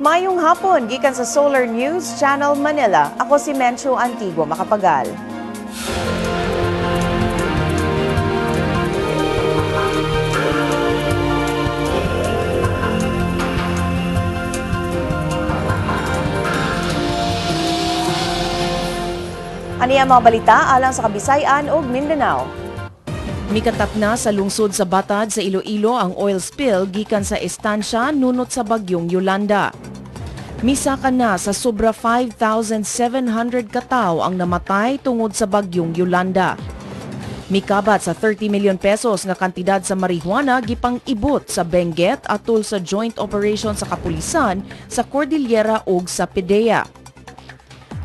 Mayong hapon, gikan sa Solar News Channel Manila. Ako si Menchu Antigua Makapagal. Ani ang mga balita alang sa Kabisayan ug Mindanao. Mikatap na sa lungsod sa Batad sa Iloilo ang oil spill gikan sa estansya nunot sa bagyong Yolanda. Misaka na sa sobra 5,700 kataw ang namatay tungod sa bagyong Yolanda. Mikabat sa 30 million pesos nga kantidad sa marijuana gipang-ibot sa Benguet atol sa joint operation sa kapulisan sa Cordillera ug sa PDEA.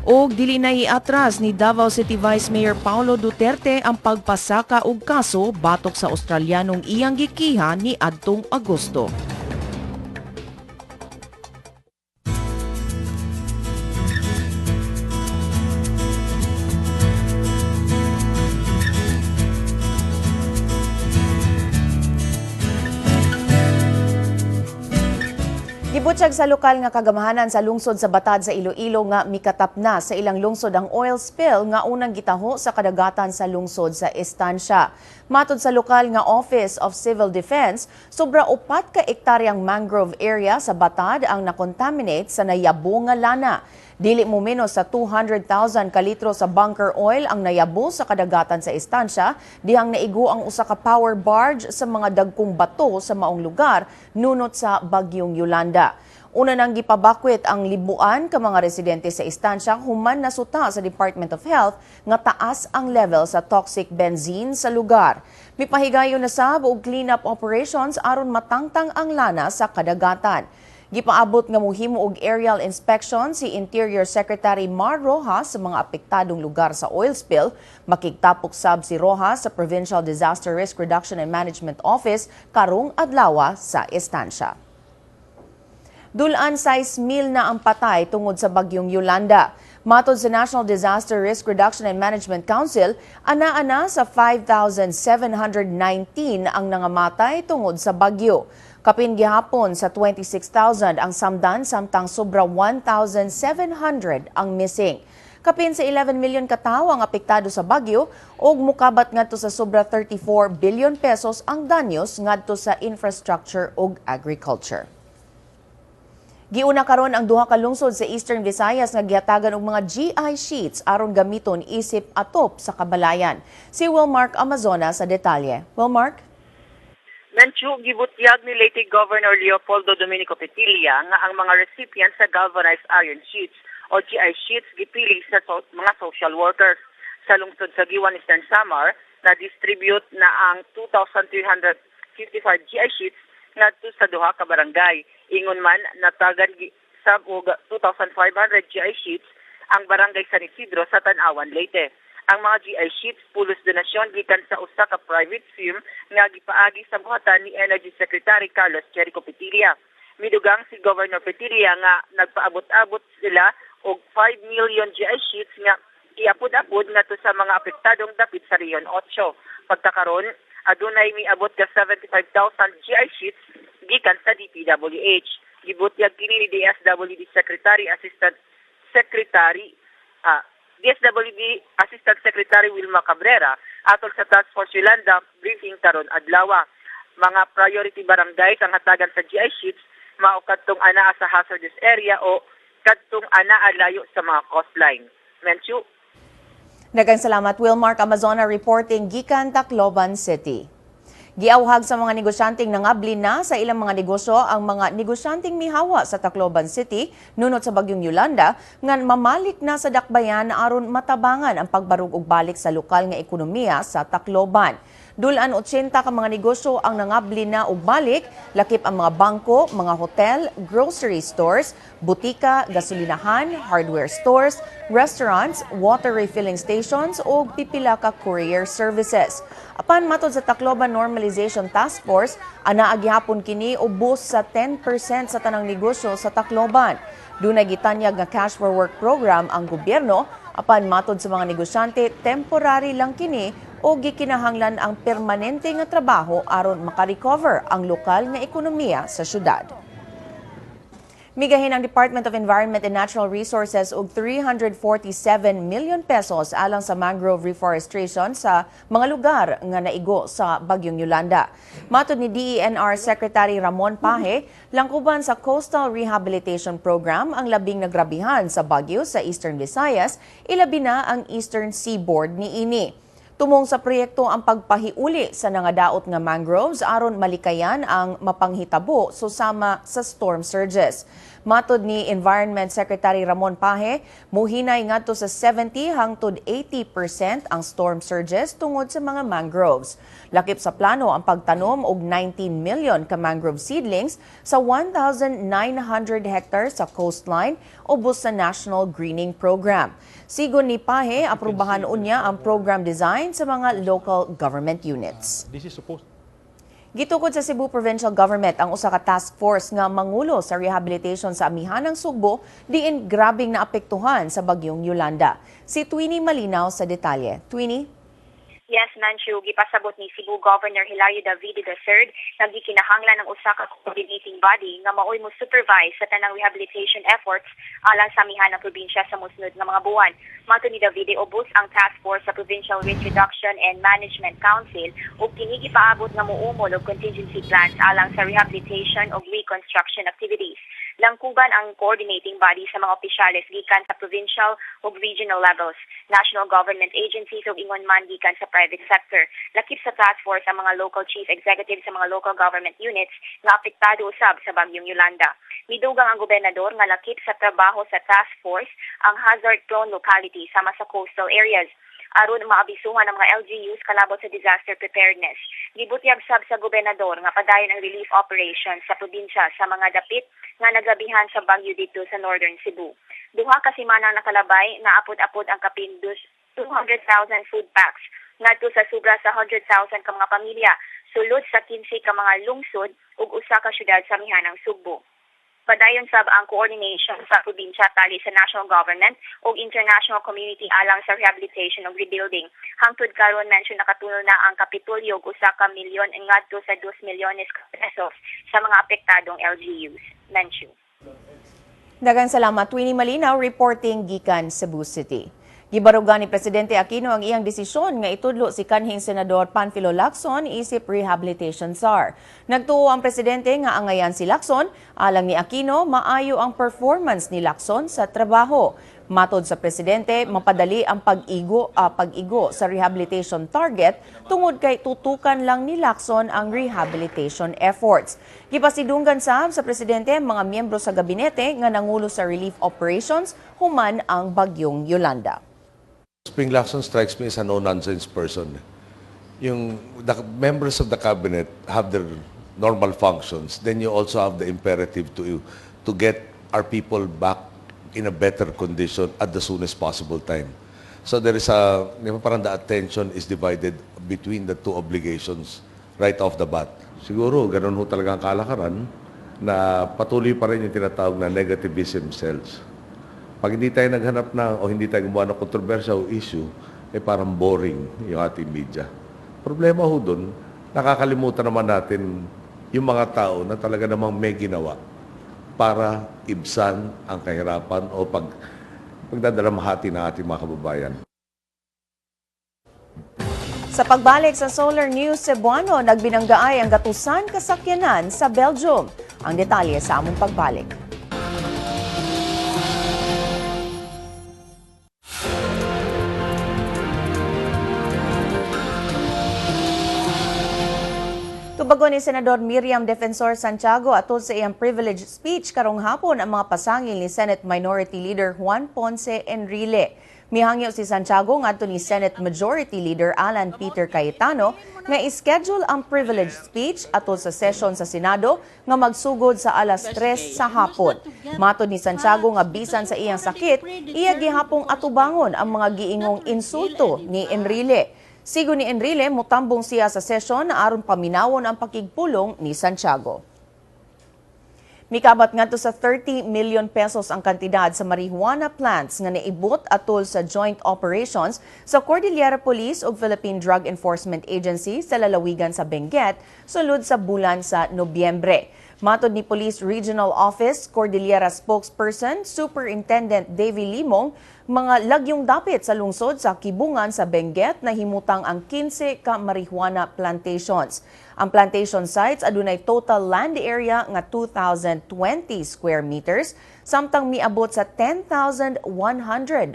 Og dili na iatras ni Davao City Vice Mayor Paulo Duterte ang pagpasaka og kaso batok sa Australianong iyang gikiha ni adtong Agosto. Gibutyag sa lokal nga kagamahanan sa lungsod sa Batad sa Iloilo nga mikatap na sa ilang lungsod ang oil spill nga unang gitaho sa kadagatan sa lungsod sa Estancia. Matod sa lokal nga Office of Civil Defense, sobra 4 ka ektaryang mangrove area sa Batad ang nakontaminate sa nayabo nga lana. Dili mo menos sa 200,000 kalitro sa bunker oil ang nayabo sa kadagatan sa Estancia, dihang naigo ang usa ka power barge sa mga dagkong bato sa maong lugar nunot sa bagyong Yolanda. Una nang gipabakwit ang libuan ka mga residente sa Estancia human nasuta sa Department of Health nga taas ang level sa toxic benzene sa lugar. Mipahigayon na sab og clean-up operations aron matangtang ang lana sa kadagatan. Gipaabot nga mohimo og aerial inspection si Interior Secretary Mar Rojas sa mga apektadong lugar sa oil spill. Makigtapok sab si Rojas sa Provincial Disaster Risk Reduction and Management Office karong adlaw sa Estancia. Dulan 6,000 na ang patay tungod sa bagyong Yolanda. Matod sa National Disaster Risk Reduction and Management Council, ana-ana sa 5,719 ang nangamatay tungod sa bagyo. Kapin gihapon sa 26,000 ang samdan samtang sobra 1,700 ang missing. Kapin sa 11 million katawo ang apektado sa bagyo ug mukabat ngadto sa sobra 34 billion pesos ang danyos ngadto sa infrastructure ug agriculture. Giuna karon ang duha ka lungsod sa Eastern Visayas nga gihatagan og mga GI sheets aron gamiton isip atop sa kabalayan. Si Wilmark Amazona sa detalye. Wilmark? Menchu, gibutyag ni Leyte Governor Leopoldo Dominico Petilla nga ang mga recipients sa galvanized iron sheets o GI sheets gipili sa mga social workers. Sa lungsod sa Guiuan, Eastern Samar, na-distribute na ang 2,355 GI sheets ngadto sa duha ka barangay. Ingon man, natagan sab og 2,500 GI sheets ang barangay San Isidro sa Tan-awan, Leyte. Ang mga GI sheets pulos donasyon gikan sa usa ka private firm nga gipaagi sa buhatan ni Energy Secretary Carlos Jericho Petilla. Midugang si Governor Petilla nga nagpaabot-abot sila og 5 million GI sheets nga iapod-apod ngadto sa mga apektadong dapit sa Region 8. Pagkakaron, adunay miabot ka 75,000 GI sheets gikan sa DPWH. Gibutyag kini ni DSWD Secretary Assistant Secretary DSWD Assistant Secretary Wilma Cabrera atol sa Task Force Yolanda briefing karon adlaw. Mga priority barangays ang hatagan sa GI sheets mao kadtong anaa sa hazardous area o kadtong anaa layo sa mga coastline. Menchu. Daghang salamat, Wilmark Amazona reporting gikan Tacloban City. Giawhag sa mga negosyanteng nangabli na sa ilang mga negosyo ang mga negosyanteng mihawa sa Tacloban City nunot sa bagyong Yolanda nga mamalik na sa dakbayan aron matabangan ang pagbarug og balik sa lokal nga ekonomiya sa Tacloban. Dulan 80 ka mga negosyo ang nangabli na og balik, lakip ang mga bangko, mga hotel, grocery stores, butika, gasolinahan, hardware stores, restaurants, water refilling stations o pipila ka courier services. Apan matod sa Tacloban Normalization Task Force, anaa gihapon kini ubos sa 10% sa tanang negosyo sa Tacloban. Dunay gitanyag nga cash for work program ang gobyerno, apan matod sa mga negosyante, temporary lang kini o gikinahanglan ang permanente nga trabaho aron makarecover ang lokal nga ekonomiya sa syudad. Migahin ang Department of Environment and Natural Resources og 347 million pesos alang sa mangrove reforestation sa mga lugar nga naigo sa Bagyong Yolanda. Matod ni DENR Secretary Ramon Paje, langkuban sa Coastal Rehabilitation Program ang labing nagrabihan sa bagyo sa Eastern Visayas, ilabi na ang Eastern Seaboard niini. Tumong sa proyekto ang pagpahiuli sa nangadaot nga mangroves aron malikayan ang mapanghitabo susama sa storm surges. Matod ni Environment Secretary Ramon Paje, muhinay ngadto sa 70 hangtod 80% ang storm surges tungod sa mga mangroves. Lakip sa plano ang pagtanom og 19 million ka mangrove seedlings sa 1,900 hectares sa coastline ubos sa National Greening Program. Sigon ni Paje, aprubahan unya ang program design sa mga local government units. This is supposed Gitukod sa Cebu Provincial Government ang usa ka task force nga mangulo sa rehabilitation sa Amihanang Sugbo diin grabing naapektuhan sa bagyong Yolanda. Si Twinnie Malinaw sa detalye. Twinnie? Yes, Manchu, gipasabot ni Cebu Governor Hilario Davide III nga gikinahanglan ng usa ka coordinating body nga maoy mo supervise sa tanang rehabilitation efforts alang sa amihanang probinsya sa mosunod nga mga buwan. Matod ni Davide, ubos ang task force sa Provincial Risk Reduction and Management Council ug kini gipaabot nga muumol og contingency plans alang sa rehabilitation ug reconstruction activities. Langkuban ang coordinating body sa mga opisyales gikan sa provincial ug regional levels, national government agencies ug ingon man gikan sa private sector. Lakip sa task force ang mga local chief executives sa mga local government units nga apektado usab sa bagyong Yolanda. Midugang ang gobernador nga lakip sa trabaho sa task force ang hazard-prone locality sama sa coastal areas aron maabisuhan ang mga LGUs kalabot sa disaster preparedness. Gibutyag sab sa gobernador nga padayon ang relief operations sa probinsya sa mga dapit nga nagabihan sa bagyo didto sa Northern Cebu. 2 ka semana ang nakalabay, naapod-apod ang kapin 200,000 food packs ngadto sa sobra sa 100,000 ka mga pamilya sulod sa 15 ka mga lungsod ug usa ka syudad sa amihanang Sugbo. Padayon sab ang coordination sa probinsya tali sa national government ug international community alang sa rehabilitation ug rebuilding. Hangtod karon, mention, nakatuno na ang kapitulyo ug 1 ka milyon ngadto sa 2 milyones ka pesos sa mga apektadong LGUs. Mention. Daghang salamat, Twinnie Malinaw, reporting gikan Cebu City. Gibarugan ni Presidente Aquino ang iyang desisyon nga itudlo si kanhing Senador Panfilo Lacson isip rehabilitation czar. Nagtuo ang presidente nga angayan si Lacson, alang ni Aquino maayo ang performance ni Lacson sa trabaho. Matod sa presidente, mapadali ang pag-igo sa rehabilitation target tungod kay tutukan lang ni Lacson ang rehabilitation efforts. Gipasidunggan sab sa presidente ang mga miyembro sa gabinete nga nangulo sa relief operations human ang bagyong Yolanda. Spring Lacson strikes me as a no-nonsense person. Yung the members of the cabinet have their normal functions. Then you also have the imperative to get our people back in a better condition at the soonest possible time. So there is a, di ba, parang the attention is divided between the two obligations right off the bat. Siguro, ganun ho talaga ang kalakaran na patuloy pa rin yung tinatawag na negativism sells. Pag hindi tayo naghanap na o hindi tayo gumawa ng kontrobersya o issue, eh parang boring yung ating media. Problema ho dun, nakakalimutan naman natin yung mga tao na talaga namang may ginawa para ibsan ang kahirapan o pagdadalamhati ng ating mga kababayan. Sa pagbalik sa Solar News Cebuano, nagbinanggaay ang gatusan kasakyanan sa Belgium. Ang detalye sa among pagbalik. Tubagon ni Senador Miriam Defensor Santiago atol sa iyang privilege speech karong hapon ang mga pasangil ni Senate Minority Leader Juan Ponce Enrile. Mihangyo si Santiago ngadto ni Senate Majority Leader Alan Peter Cayetano nga ischedule ang privilege speech atol sa session sa Senado nga magsugod sa alas 3 sa hapon. Matod ni Santiago nga bisan sa iyang sakit, iya gihapong atubangon ang mga giingong insulto ni Enrile. Sigo ni Enrile, mutambong siya sa sesyon na aron paminawon ang pakigpulong ni Santiago. Mikabat ngadto sa 30 million pesos ang kantidad sa marijuana plants nga naibot atol sa joint operations sa Cordillera Police ug Philippine Drug Enforcement Agency sa lalawigan sa Benguet sulod sa bulan sa Nobyembre. Matod ni Police Regional Office Cordillera spokesperson Superintendent Davy Limong, mga lagyong dapit sa lungsod sa Kibungan sa Benguet na himutang ang 15 ka marijuana plantations. Ang plantation sites adunay total land area nga 2,020 square meters, samtang miabot sa 10,100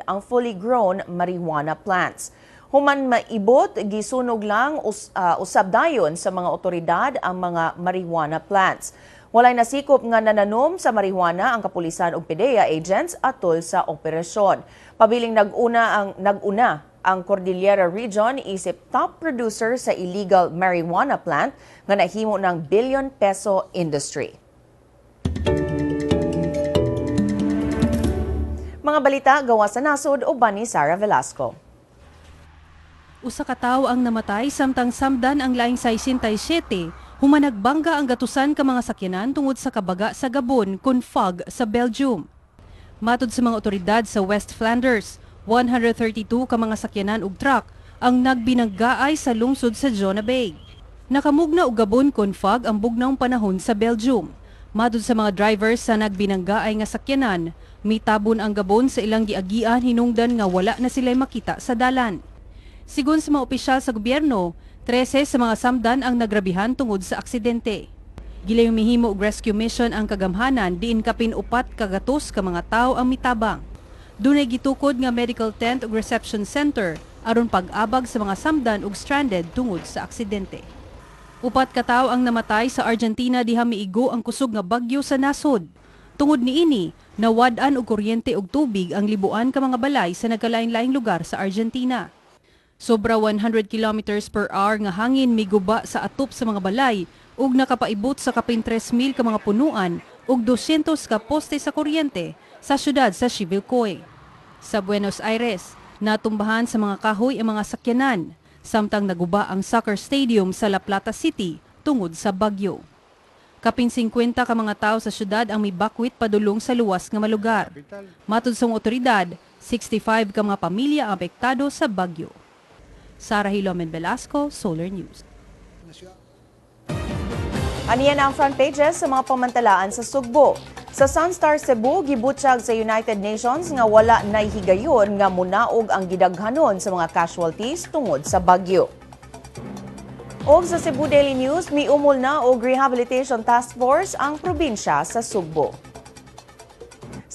ang fully grown marijuana plants. Human maibot, gisunog lang usab dayon sa mga otoridad ang mga marijuana plants. Walay nasikop nga nananom sa marijuana ang kapulisan ug PDEA agents atol sa operasyon. Pabiling nag-una ang Cordillera Region isip top producer sa illegal marijuana plant nga nahimo ng billion peso industry. Mga balita gawa sa nasod uban ni Sara Velasco. Usa ka tawo ang namatay samtang samdan ang laing 67 human nagbangga ang gatusan ka mga sakyanan tungod sa kabaga sa Gabon kun fog sa Belgium. Matod sa mga otoridad sa West Flanders, 132 ka mga sakyanan ug truck ang nagbinanggaay sa lungsod sa Jonabeg. Nakamugna og Gabon kun fog ang bugnawng panahon sa Belgium. Matod sa mga drivers sa nagbinanggaay nga sakyanan, mitabon ang Gabon sa ilang giagian hinungdan nga wala na sila makita sa dalan. Sigon sa mga opisyal sa gobyerno, 13 sa mga samdan ang nagrabihan tungod sa aksidente. Gilayong mihimo og rescue mission ang kagamhanan diin kapin 400 ka mga tawo ang mitabang. Dunay gitukod nga medical tent ug reception center aron pag-abag sa mga samdan ug stranded tungod sa aksidente. 4 ka tawo ang namatay sa Argentina diha miigo ang kusog nga bagyo sa nasod. Tungod niini, nawad-an og kuryente ug tubig ang libuan ka mga balay sa nagkalain-laing lugar sa Argentina. Sobra 100 kilometers per hour nga hangin miguba sa atop sa mga balay ug nakapaibot sa kapin 3,000 ka mga punuan ug 200 ka poste sa kuryente sa syudad sa Chivilcoy. Sa Buenos Aires, natumbahan sa mga kahoy ang mga sakyanan, samtang naguba ang soccer stadium sa La Plata City tungod sa bagyo. Kapin 50 ka mga tao sa syudad ang mibakwit padulong sa luwas nga malugar. Matud sa mga otoridad, 65 ka mga pamilya ang apektado sa bagyo. Sara Hilomen Velasco, Solar News. Aniya na ang front pages sa mga pamantalaan sa Sugbo. Sa Sunstar Cebu, gibutyag sa United Nations nga wala nay higayon nga munaog ang gidaghanon sa mga casualties tungod sa bagyo. Og sa Cebu Daily News, miumol na og Rehabilitation Task Force ang probinsya sa Sugbo.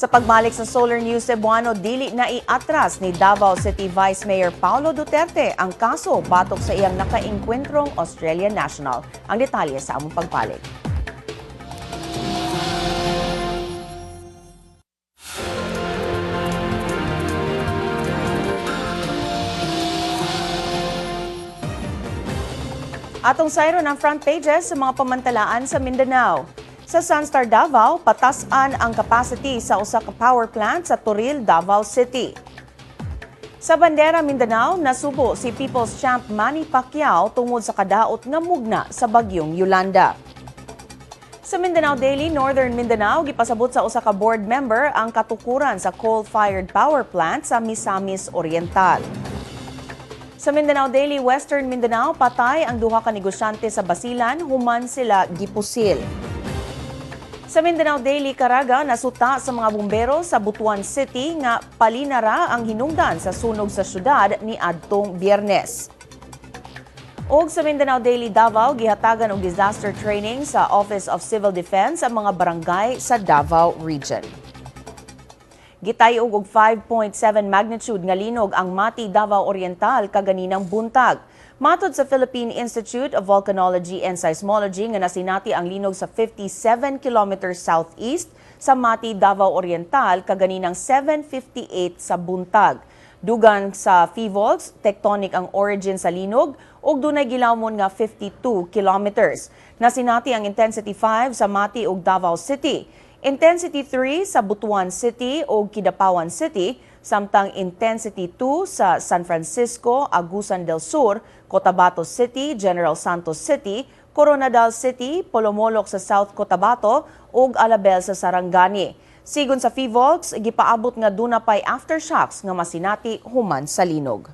Sa pagbalik sa Solar News Cebuano, dili na iatras ni Davao City Vice Mayor Paulo Duterte ang kaso batok sa iyang nakaengkwentrong Australian national. Ang detalye sa among pagbalik. Atong sayron ang front pages sa mga pamantalaan sa Mindanao. Sa Sunstar Davao, patas-an ang capacity sa usa ka power plant sa Toril, Davao City. Sa Bandera Mindanao, nasubo si People's Champ Manny Pacquiao tungod sa kadaot nga mugna sa bagyong Yolanda. Sa Mindanao Daily, Northern Mindanao, gipasabot sa usa ka board member ang katukuran sa coal-fired power plant sa Misamis Oriental. Sa Mindanao Daily, Western Mindanao, patay ang duha ka negosyante sa Basilan, human sila gipusil. Sa Mindanao Daily, Caraga, nasuta sa mga bumbero sa Butuan City nga palinara ang hinungdan sa sunog sa syudad ni adtong Biyernes. Og sa Mindanao Daily Davao, gihatagan og disaster training sa Office of Civil Defense ang mga barangay sa Davao Region. Gitayog og 5.7 magnitude nga linog ang Mati, Davao Oriental kaganinang buntag. Matod sa Philippine Institute of Volcanology and Seismology nga nasinati ang linog sa 57 kilometers southeast sa Mati, Davao Oriental kaganinang 7:58 sa buntag. Dugang sa PHIVOLCS, tectonic ang origin sa linog ug dunay gilawmon nga 52 kilometers. Nasinati ang intensity 5 sa Mati ug Davao City. Intensity 3 sa Butuan City ug Kidapawan City, samtang intensity 2 sa San Francisco, Agusan del Sur, Cotabato City, General Santos City, Coronadal City, Polomolok sa South Cotabato ug Alabel sa Sarangani. Sigon sa PHIVOLCS, gipaabot nga duna pay aftershocks nga masinati human sa linog.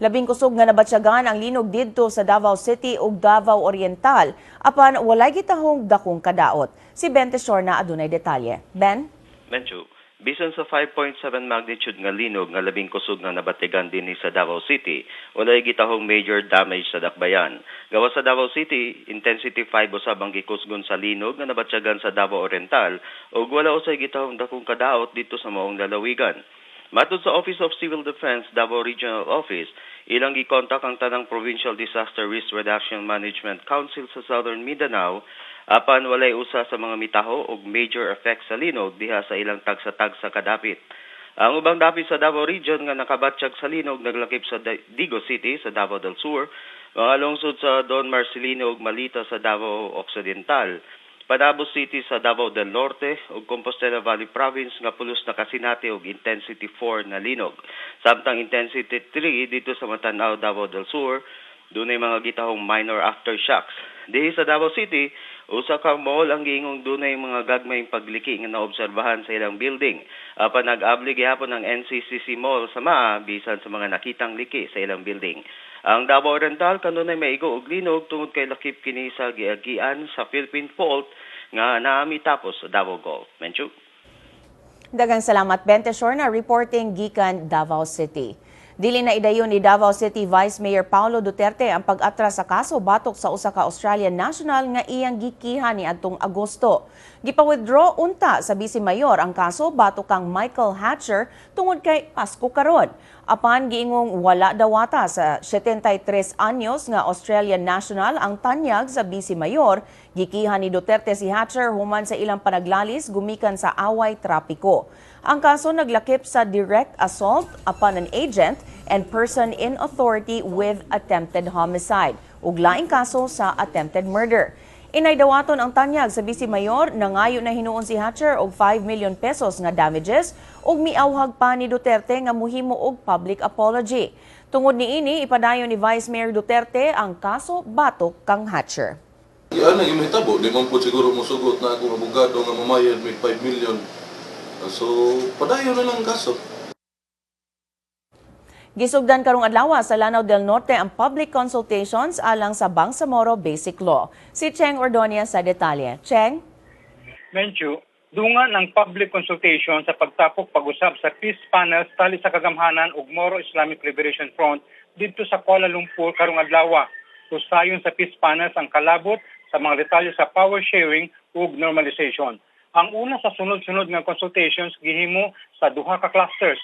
Labing kusog nga nabatsyagan ang linog didto sa Davao City ug Davao Oriental apan walay gitahong dakong kadaot. Si Ben Teshorna adunay detalye. Ben? Menchu, bisan sa 5.7 magnitude nga linog nga labing kusog nga nabatyagan dinhi sa Davao City, walay gitahong major damage sa dakbayan. Gawas sa Davao City, intensity 5 usab ang gikusgon sa linog nga nabatyagan sa Davao Oriental ug wala usay gitahong dakong kadaot dito sa maong lalawigan. Matod sa Office of Civil Defense Davao Regional Office, ilang gikontak ang tanang Provincial Disaster Risk Reduction Management Council sa Southern Mindanao apan walay usa sa mga mitaho og major effects sa linog diha sa ilang tagsa-tagsa kadapit. Ang ubang dapit sa Davao Region nga nakabatyag sa linog naglakip sa Digos City sa Davao del Sur, mga lungsod sa Don Marcelino ug Malita sa Davao Occidental, Panabo City sa Davao del Norte ug Compostela Valley Province nga pulos nakasinati og intensity 4 na linog. Samtang intensity 3 dito sa Matanao, Davao del Sur, dunay mga gitahong minor aftershocks. Dihi sa Davao City, usa ka mall ang giingong dunay mga gagmayng pagliki nga naobserbahan sa ilang building. Apan nag-abli gihapon ang NCCC Mall sa Maa bisan sa mga nakitang liki sa ilang building. Ang Davao Oriental kanunay maigo og linog tungod kay lakip kini sa giagian sa Philippine Fault nga naami tapos sa Davao Gulf. Menchu. Daghang salamat, Ben Teshorna, reporting gikan Davao City. Dili na idayon ni Davao City Vice Mayor Paulo Duterte ang pag-atras sa kaso batok sa usa ka Australian national nga iyang gikiha niadtong Agosto. Gipa-withdraw unta sa Vice Mayor ang kaso batok kang Michael Hatcher tungod kay Pasko karon. Apan giingong wala dawata sa 73 anyos nga Australian national ang tanyag sa Vice Mayor. Gikiha ni Duterte si Hatcher human sa ilang panaglalis gumikan sa away trapiko. Ang kaso naglakip sa direct assault upon an agent and person in authority with attempted homicide ug laing kaso sa attempted murder. Inay dawaton ang tanyag sa Vice Mayor, nangayo na hinuon si Hatcher og 5 million pesos nga damages ug miawhag pa ni Duterte nga muhimo og public apology. Tungod niini, ipadayon ni Vice Mayor Duterte ang kaso batok kang Hatcher. Yan ang imahitabo, di man po siguro musugot na akong abogado nga mamayad may 5 million. So, padayon na lang kaso. Gisugdan karong adlaw sa Lanao del Norte ang public consultations alang sa Bangsamoro Basic Law. Si Cheng Ordonia sa detalye. Cheng? Menchu, dungan ang public consultation sa pagtapok pag-usab sa peace panels tali sa kagamhanan ug Moro Islamic Liberation Front didto sa Kuala Lumpur karong adlaw. Usayon sa peace panels ang kalabot sa mga detalye sa power sharing ug normalization. Ang una sa sunod-sunod nga consultations gihimo sa duha ka clusters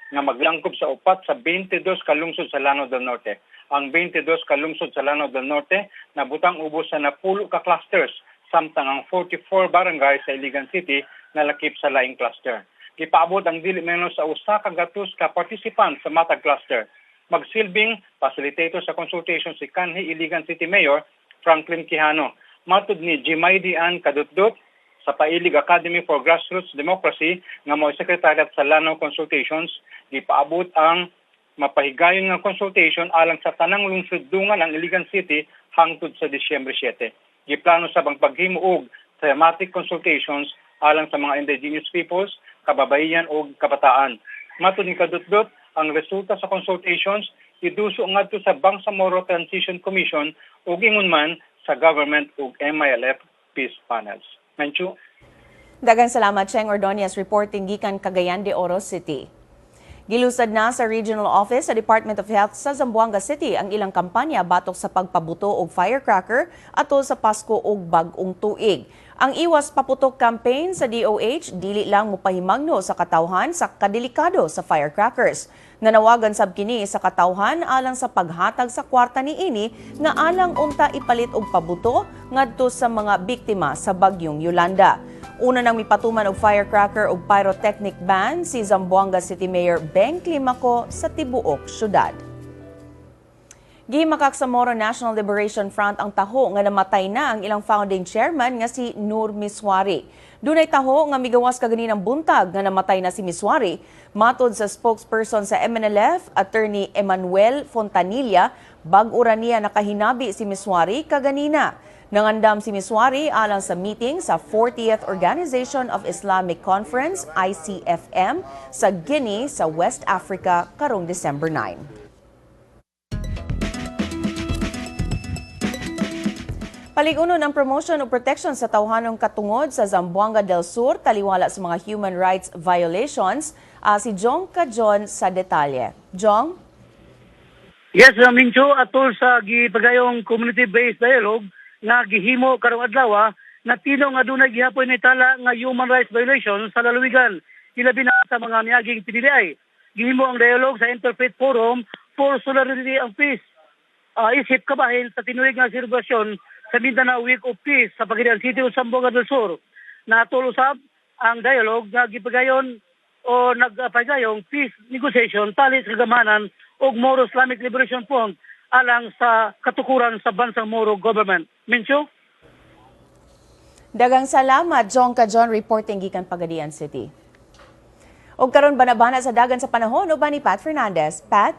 nga maglangkob sa 4 sa 22 ka lungsod sa Lanao del Norte. Ang 22 ka lungsod sa Lanao del Norte nabutang ubos sa 10 ka clusters, samtang ang 44 barangay sa Iligan City nalakip sa laing cluster. Gipaabot ang dili menos sa 100 ka participant sa matag cluster. Magsilbing facilitator sa consultation si kanhi Iligan City Mayor Franklin Quijano. Matud ni Jimaydi Ann Kadutdut sa Pailig Academy for Grassroots Democracy nga mao secretariat sa Lanao Consultations, gipaabot ang mapahigayon nga consultation alang sa tanang lungsod dungan ang Iligan City hangtod sa Disyembre 7. Giplano sab ang paghimo og thematic consultations alang sa mga indigenous peoples, kababaihan ug kabataan. Matud ni Kadutdut, ang resulta sa consultations iduso ngadto sa Bangsamoro Transition Commission ug ingon man sa government ug MILF peace panels. Menchu. Daghang salamat, Cheng Ordonez, reporting gikan Cagayan de Oro City. Gilusad na sa Regional Office sa Department of Health sa Zamboanga City ang ilang kampanya batok sa pagpabuto og firecracker atol sa Pasko ug Bag-ong Tuig. Ang Iwas Paputok campaign sa DOH dili lang mopahimangno sa katawhan sa kadelikado sa firecrackers. Nanawagan sab kini sa katawhan alang sa paghatag sa kwarta niini nga alang unta ipalit og pabuto ngadto sa mga biktima sa bagyong Yolanda. Una nang mipatuman og firecracker ug pyrotechnic ban si Zamboanga City Mayor Beng Climaco sa tibuok syudad. Gihimakak sa Moro National Liberation Front ang taho nga namatay na ang ilang founding chairman nga si Nur Misuari. Dunay taho nga migawas kaganinang buntag nga namatay na si Misuari. Matod sa spokesperson sa MNLF, Attorney Emmanuel Fontanilla, bag-o ra niya nakahinabi si Misuari kaganina. Nangandam si Misuari alang sa meeting sa 40th Organization of Islamic Conference, ICFM, sa Guinea sa West Africa karong December 9. Paligunon ang promotion ug protection sa tawhanong katungod sa Zamboanga del Sur taliwala sa mga human rights violations. Si Jong Cajon sa detalye. Jong? Yes, Mincho, atol sa gipagayong community-based dialogue nga gihimo karong adlaw, natino nga dunay gihapon ni tala nga human rights violation sa lalawigan, ilabi na sa mga miaging piniliay. Gihimo ang dialogue sa Interfaith Forum for Solidarity and Peace, isip kabahin sa tinuig nga selebrasyon sa Mindanao Week of Peace sa Pagadian City ug Zamboanga del Sur. Natol usab ang dialogue nga gipagayon o nagpagayong peace negotiation tali sa kagamhanan ug Moro Islamic Liberation Front alang sa katukuran sa bansang Moro government. Mincho? Daghang salamat, Jong Cajon, reporting gikan Pagadian City. Og karon, banabana sa dagan sa panahon uban ni Pat Fernandez. Pat?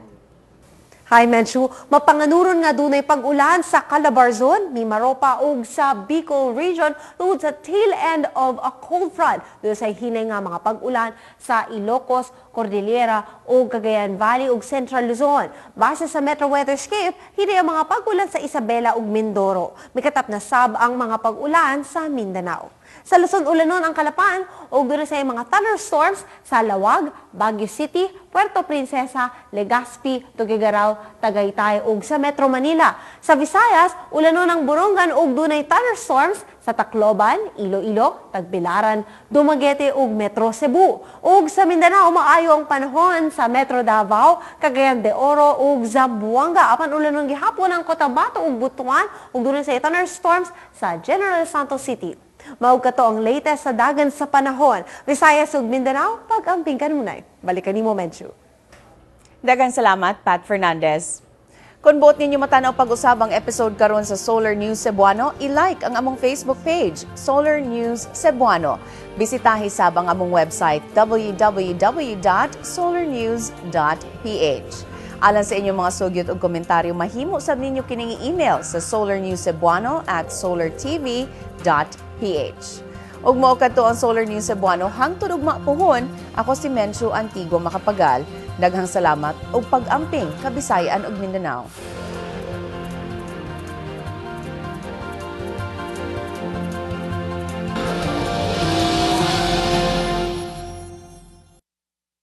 Hi, Menchu. Mapanganuron nga dunay pag-ulan sa Calabarzon, Mimaropa ug sa Bicol Region tungod sa tail end of a cold front. Duna sa hinay nga mga pag-ulan sa Ilocos, Cordillera ug Cagayan Valley ug Central Luzon. Base sa Metro Weatherscape, hinay ang mga pag-ulan sa Isabela ug Mindoro. Mikatap na sab ang mga pag-ulan sa Mindanao. Sa Luzon, ulanon ang Calapan ug duna sa mga thunderstorms sa Laoag, Baguio City, Puerto Princesa, Legazpi, Tuguegarao, Tagaytay ug sa Metro Manila. Sa Visayas, ulanon ang Borongan ug dunay thunderstorms sa Tacloban, Iloilo, Tagbilaran, Dumaguete ug Metro Cebu. Ug sa Mindanao, maayo ang panahon sa Metro Davao, Cagayan de Oro ug Zamboanga. Apan ulanon gihapon ang Cotabato ug Butuan ug dunay sa thunderstorms sa General Santos City. Mao kato ang latest sa dagan sa panahon. Visayas ug Mindanao, pag-amping kanunay. Balikan nimo, Menchu. Daghang salamat, Pat Fernandez. Kung buot ninyo matanaw pag-usab ang episode karon sa Solar News Cebuano, i-like ang among Facebook page, Solar News Cebuano. Bisitahi sab ang among website www.solarnews.ph. Alang sa inyong mga sugyot ug komentaryo, mahimo sab ninyo kining email sa solarnewscebuano@solartv.ph. Ug mao kadto ang Solar News Cebuano hangtod ugma puhon. Ako si Menchu Antigua Makapagal. Daghang salamat ug pag-amping, Kabisayan ug Mindanao.